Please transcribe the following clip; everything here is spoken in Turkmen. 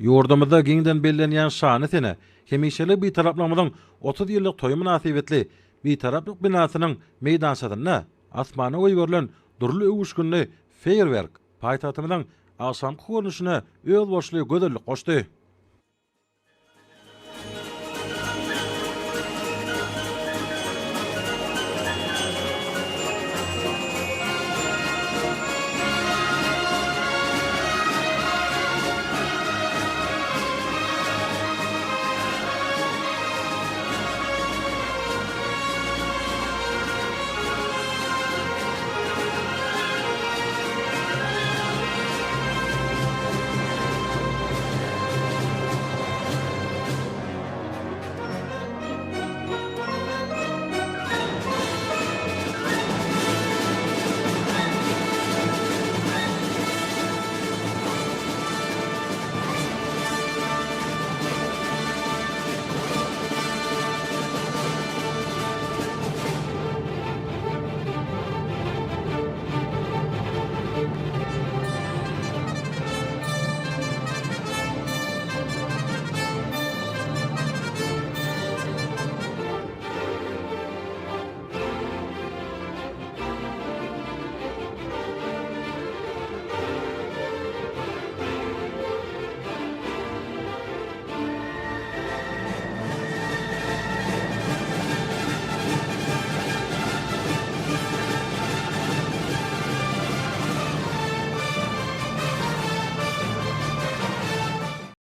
Ýurdumyzda giňden bellenýän şanly sene, hemişelik Bitaraplygymyzyň 30 ýyllyk toýy mynasybetli Bitaraplyk binasynyň meýdançasynda asmana goýberilen dürli öwüşginli feýerwerk paýtagtymyzyň agşamky görnüşine özboluşly gözellik goşdy.